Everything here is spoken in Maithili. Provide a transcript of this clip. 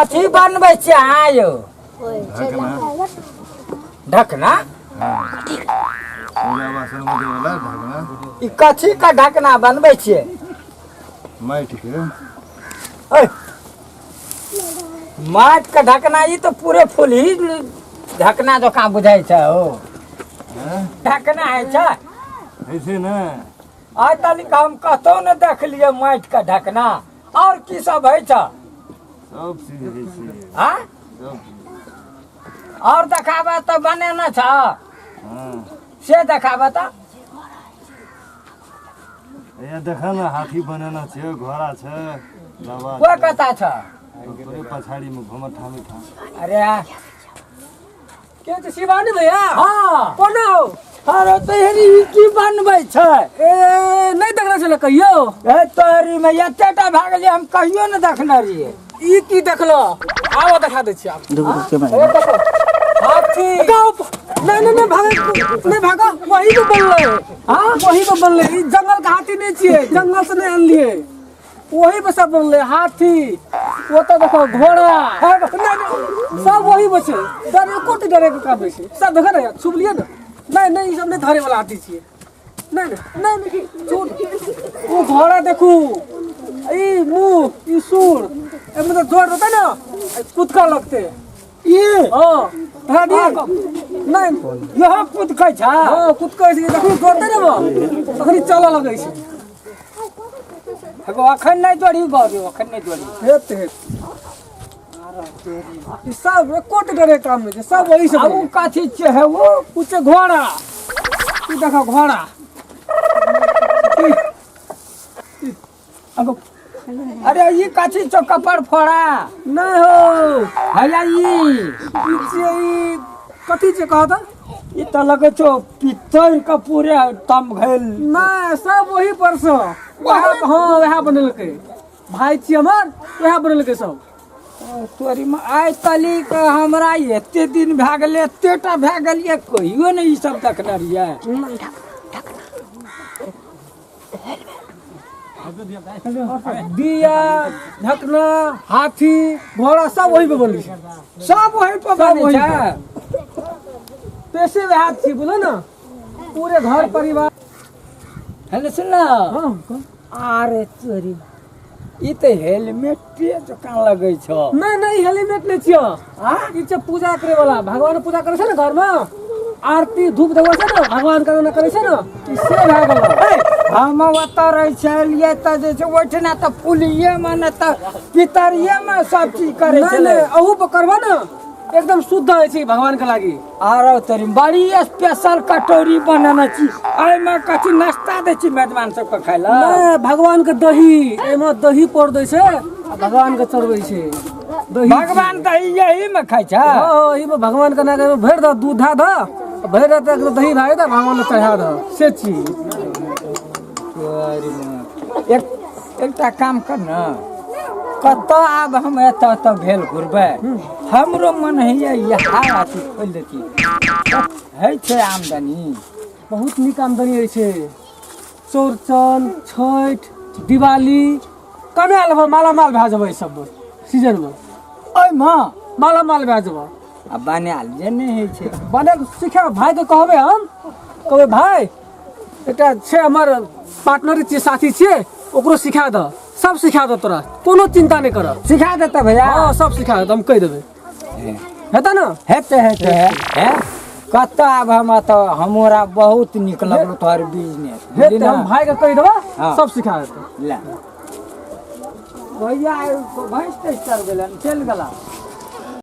कथी बनबै छियै अहाँ यौ? ढकना। ढकना? पूजा बासन में देवला ढकना। ई कथी का ढकना बनबै छियै? माटि के। ओए, माटि के ढकना ई तऽ पूरे फुलही ढकना जकाँ बुझाइ छै हो। हैं? ढकना होइ छै? ऐसे ने। आइ तलिक हम कतहु ने देखलियै माटि के ढकना। और की सब होइ छै? सब चीज होइ छै। आँ? सब चीज। और देखाबऽ तऽ बनेने छ? हाँ। से देखाबऽ तऽ। ये देखा ना, हाथी बनेना छै, घोड़ा छै, लावा कोई कता छ? तोरे पछाड़ी में घुमत ठामे ठाम। अरे के छै शिवानी भैया? हाँ। कोना हो? अरे तोहरी ई की बनबै छै? ए नहीं देखने छलै कहियो। ए तोहरी में एतेटा भए गेलै, हम कहियो ने देखने रहियै। ई की देखलो? आबो देखा दै छी आब। हाथी। नहीं नहीं नहीं भागे नहीं भागा, वही पे बनलै। हाँ? वही पे बनलै। ई जंगल के हाथी नहीं छियै, जंगल से नहीं अनलियै, वही पे सब बनलै हाथी। ओ तऽ देखो घोड़ा। नहीं नहीं सब वही पे छै। डर एको रत्ती डरे के काम नहीं छै। सब देखो ने, छुबलियै ने। नहीं नहीं ई सब नहीं धरे वाला हाथी छियै। नहीं नहीं नहीं नहीं छोड़। ओ घोड़ा देखू, ई मुँह ई सूर, एमे तऽ जोर देतै ने कुदका लगतै। ई? हाँ, धरा दिए। नहीं। इहो कुदकै छै? हाँ कुदकै छै। देखू जोड़तै ने वो, तखनी चलऽ लगै छै। एगो अखन नहि जोड़ी बाबू, अखन नहि जोड़ी। हेत हेत ई सब एको टा डरे काम नहि छै, सब वही सब। आ उ कथी छियै हे? ओ उ छै घोड़ा। ई देखो घोड़ा। अगो, अरे ई कथी छौ? कपड़ फोड़ा? नहीं हो। हैया ई। ई छियै, ई कथी छियै कहऽ तऽ? ई तऽ लगै छौ पित्तर के पूरे तम भेल। नहीं, सब वही पर से। वएह, हाँ वएह बनेलकै। भाई छी हमर, वएह बनेलकै सब। तोरी में आइ तलिक हमरा एते दिन भए गेलै, एतेटा भए गेलियै, कहियो ने ई सब देखने रहियै। दिया, ढकना, हाथी, घोड़ा सब वही पे बनलै छै। सब वही पर सब बनै वही छै। पर। पैसे वएह छी बोलो ना, पूरे घर परिवार। हेलो सुन ना। हाँ, कौन? अरे तोरी ई तऽ हेलमेट जकाँ लगै छौ। नहीं नहीं हेलमेट नहीं छियो। हाँ? ई छै पूजा करे वाला, भगवान पूजा करे छै ने घर में, आरती धूप देबै छै ने, भगवान के ना करे छै ने, ई से भए गेल। ए, हम ओतऽ रहै छलियै तऽ जे छै ओहिठिना तऽ पुलिये मे ने तऽ पितरिये मे सब चीज करै नहीं छलै। नहीं अहू पर करबा ने, एकदम शुद्ध होइ छै भगवान के लागी। आरो तोरी बड़ी स्पेशल कटोरी बनेने छी, एहिमे कथी नाश्ता दै छी मेजबान सबके खाय लए? नहीं, भगवान के दही, एहिमे दही पौर दै छै आ भगवान के चढ़बै छै दही। भगवान दही यही मे खाइ छै? हाँ, एहिमे भगवान के नाम भरि दह, दूध धए दह, भरि दह तऽ दही भए दह, भगवान के चढ़ा दह से चीज। तोरी माँ। एकटा काम कर न, कतऽ आब हम एतऽ एतऽ भेल घुरबै, हमरो मन होइए इएह अथी खोलि देती। होइ छै आमदनी? बहुत नीक आमदनी होइ छै। चौरचन, छठि, दिवाली कमाए लेबै, मालामाल भए जेबै सब सीजनमे। ओहिमे मालामाल भए जेबै। आ बनायल जे नहि होइ छै? बनायल सिखा भाइके कहबै, हम कहबै भाइ एकटा छै हमर पार्टनर छियै, साथी छियै, ओकरो सिखा दह, सब सिखा दह तोरा, कोनो चिंता नहि कर। सिखा देतै भैया? हाँ सब सिखा देतै, हम कहि देबै। हेतै ने? हेतै हेतै। हे कतऽ आब हम तऽ हमरा बहुत नीक लगलो तोहर बिजनेस। हेतै, हम भाइके कहि देबै। हाँ। सब सिखा देतै। ले भैया, भैंस तैंस चरबै लए चलि गेला।